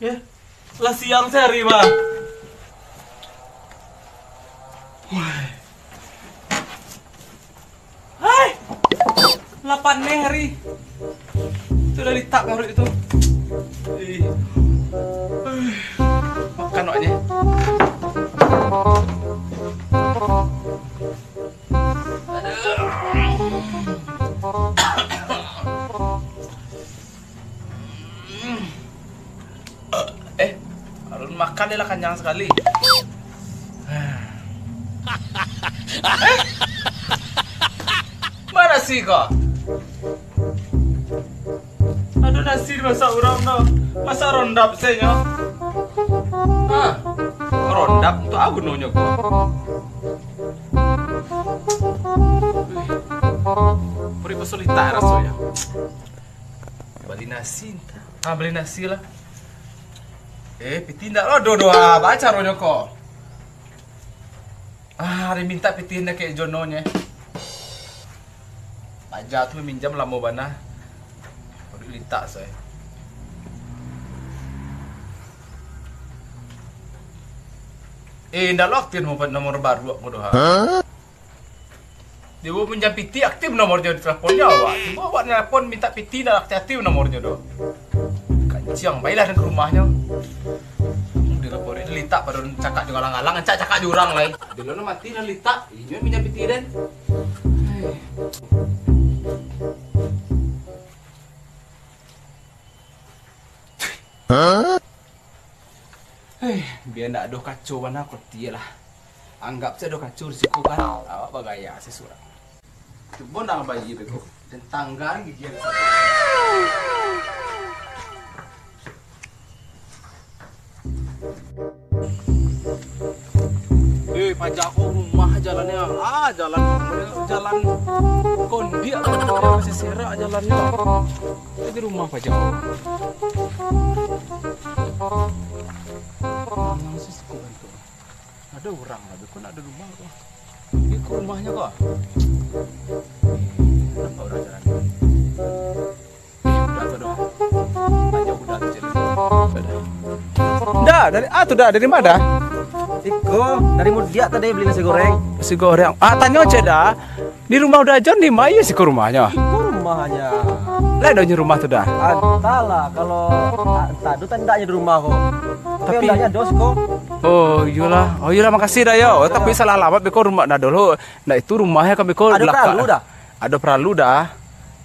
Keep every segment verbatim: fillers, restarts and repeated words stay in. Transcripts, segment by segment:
Ya, lah siang se hari, Bah. Wah. Hai, lah paneh hari. Itu lah litak paruik itu. Ih. Makan awaknyo. Aduh. Eh, alun makan, dia lah kanyang sakali. Eh? Ma nasi ko? Ado nasi dimasak urang tu. Masak rondap se nyo. Ah, rondap tu a gunonyo ko? Paruik baso litak rasonyo. Bali nasi. Ah, bali nasi lah. Eh, pitih ndak lo, ado doh, ah, baa caronyo ko? Ah, ari mintak pitih ndak kek jononyo. Paja tu minjam lamo bana. Paruik litak se. Eh, ndak lo aktif nomor, nomor baru ko doh, ha? Dia minjam pitih, aktif nomornyo, di teleponnyo awak. Cubo awak nelepon mintak pitih, ndak aktif nomornyo doh. Kanciang, bailah den ka rumahnyo. Di lapor litak pado cakak jo alang-alang, rancak cakak jo urang lai. Bilo no mati lah litak, inyo minjam pitih den. Hei. Hei, bia ndak ado kaco bana kotie lah. Anggap se ado kaco di siko kan, awak bagaya se surang. Cubo ndak bayi beko, den tangga gigi den. Eh, paja ko rumah jalannyo. Ah, jalan, jalan kondiak, masih serak jalannyo. Tapi rumah paja ko. Nang sisiko bantuak. Ado urang lah, beko ndak ado rumah ko. Iko rumahnyo ko. Nampak urang jalan. Eh, budak tu doh. Banyak budak tu jalan. Dah, dari, ah, tu dah, dari ma dah? Iko, dari Mudiak tadi bali nasi goreng. Nasi goreng. Ah, tanyo cek dah. Di rumah Uda Jon di ma iyo siko rumahnyo? Iko rumahnyo. Lai ado nyo rumah tu dah? Antahlah, kalau, ah, antah ado tandaknyo di rumah ko. Tapi tapi undaknyo ado siko. Oh, iyolah. Oh, iyolah, makasih dah yo. Oh, tapi salah alamat beko rumah dah dulu. Ndak itu rumahnyo kan beko. Ado latak paralu dah? Ado paralu dah.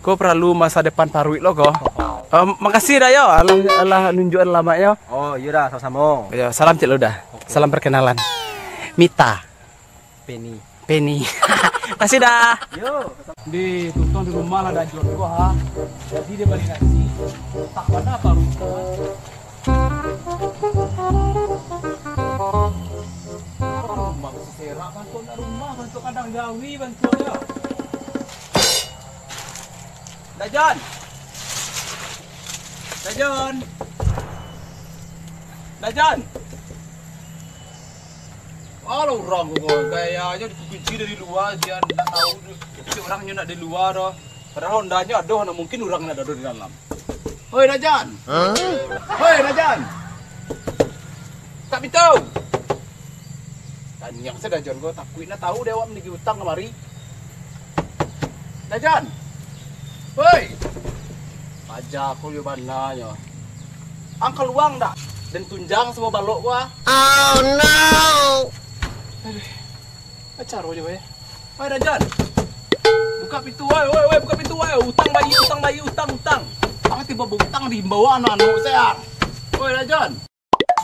Ko paralu masa depan paruik lo ko. Oh. Em, makasih dah yo. Alah, alah nunjuak alamatnyo. Oh, iyo dah, samo-samo. Yo, salam cek lo dah. Oke. Salam perkenalan. Mita. Peni. Peni. Makasih dah. Yo. Di tutong di rumah lah Uda Jon ko ha. Jadi dia bali nasi. Tak pada apa rumah. Rumah serak bantuak nak rumah, bantuak kadang jawi bantuak dia. Uda Jon. Uda Jon. Uda Jon. Alah urang ko, gayanyo dikunci dari lua, jan ndak tahu tu. Tapi urang nyo ndak di lua doh. Padahal Hondanyo ado, mana mungkin urang ndak ado di dalam. Hoi, Uda Jon. Hah? Hoi, Uda Jon. Buka pintu. Taniang se Uda Jon ko, takuik ndak tahu dek awak managih utang kamari. Uda Jon. Hoi. Paja ko yo bananyo. Ang kalua ndak? Den tunjang samo balok ko ah. Oh no. Aduh. Apo caro jo, eh? Oi, Uda Jon. Buka pintu, oi, oi, oi, buka pintu, oi. Utang bayia, utang bayia, utang, utang. Ang tibo bautang diimbau anak-anak se ang. Oi, Uda Jon.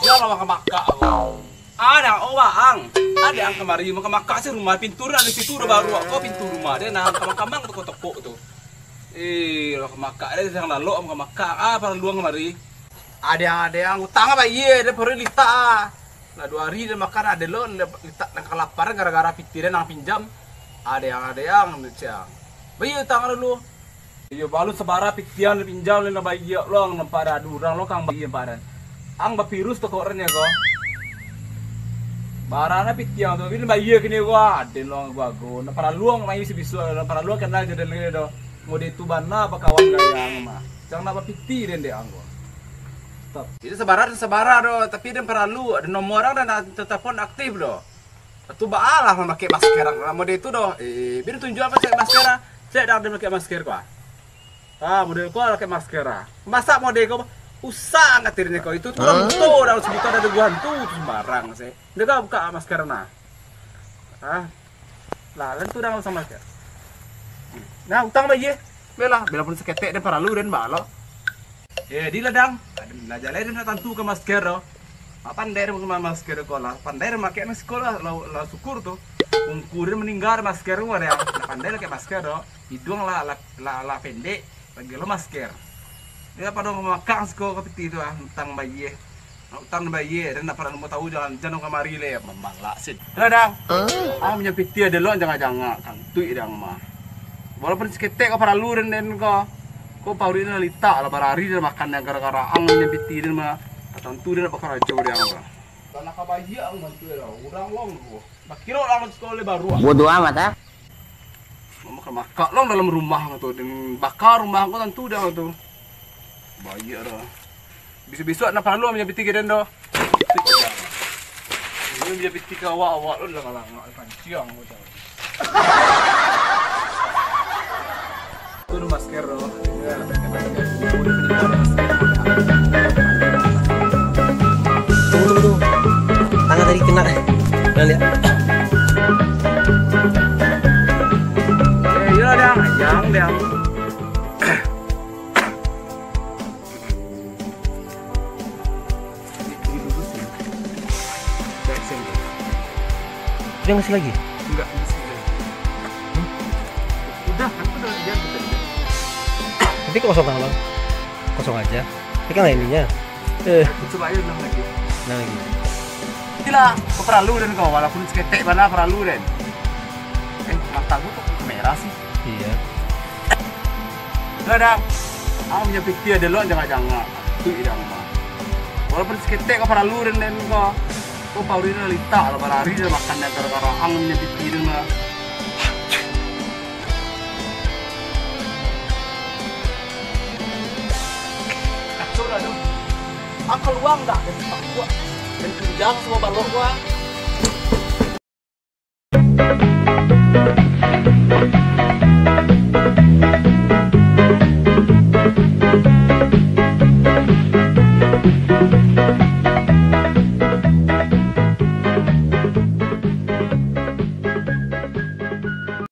Jan lah makan makak ko. Ah, dah, oh, Bang. Ado ang kamari, maka-maka si rumah, pintu dah di situ dah baruak ko pintu rumah dia, nah, kamang-kamang tokok-tokok tu. Eh, lah makak deh, sadang lalok makak-makak. Ah, paralu ang kamari. Ado ang, ado ang, utang apa iye, ado paralu litak ah. Lah duo ari dah makan, ado lo litak nan kalaparan gara-gara pitih dah nan pinjam. Ado ang, ado ang, ciang. Bayia utang dulu. Iyo, balu sabara pitih ang pinjam, lah bayia lo ang, nampak ado urang lo kang bayia padan. Ang bapirus tokok ren ya ko. Barana pitih ang tu, bila bayia kini ko, ah, den lo ang ago-ago. Nak paralu ang main bisuak-bisuak, nak paralu ang kenal jo den lagi do. Mode tu bana bakawan gaya ang mah. Jangan nak bapitih den dek ang ko. Stop. Itu sabara, sabara do, tapi den paralu, ado nomor ang dan telepon aktif do. Tu baalah mamakai masker ang, mode tu do. Eh, bila tunjuk apa cek masker ah? Cek dah den pakai masker ko ah. Ah, model ko pakai masker ah. Masa model ko usah ang katirnyo ko. Itu tu urang buto, urang sabuto ado duo hantu tu sembarang se. Dia kan buka masker nah. Ah. Lah, lan tu dah usah masker. Nah, utang bayia. Bela, bela pun saketek den paralu den balo. Eh, di ladang. Lah jalai den nak tantu ka masker do. Mak pandai den pakai masker ko lah. Pandai den pakai masker lah, lah, lah syukur tu. Ungku den maningga masker tu ado. Lah pandai pakai masker do. Iduang lah, lah, lah, lah pendek. Lagi lo masker. Dia pado mamakang siko ka pitih tu ah, utang bayia. Utang bayia, dan dapat ilmu tahu jalan, jan kamari le, mamalak sin. Lah dang. Ang minyak pitih ado lo jangak-jangak, kantuik dang mah. Walaupun saketek ko paralu den, den ko. Ko paruik ni litak lah, barari den makan yang gara-gara ang minyak pitih den mah. Tantu den dapat karajo dang ko. Tanah kabayia ang bantu dah, urang wong ko. Bakiro urang siko le baru ah. Bodoh amat ah. Mamakak-makak lo dalam rumah ko tu, den baka rumah ko tantu dah ko tu. Bayia dah. Bisuak-bisuak nak paralu minyak pitih ka den do. Ini minyak pitih ka awak-awak lo langak-langak panciang ko tu. Tu masker do. Tunggu, tunggu, tunggu. Tangan tadi kena. Nah, lihat. Eh, iyolah, Dang. Yang, Dang. Dia masih lagi? Enggak, masih ada. Hmm? Udah, kan udah dia kita. Tapi kosong kan, Bang? Kosong aja. Tapi kan ininya. Eh. Aku coba aja ulang lagi. Ulang lagi. Itulah, aku paralu den ko, walaupun saketek bana paralu den. Eh, mata gua kok merah sih? Iya. Lah dang, ang minyak pitih ado lo jangak-jangak. Tu idang mah. Walaupun saketek ko paralu den, den ko. Ko paruik ni litak lah, barari lah makan yang gara-gara ang minyak pitih den mah. Kacau lah tu. Ang kaluang dak dari tempat gua. Dan pinjam semua balok gua.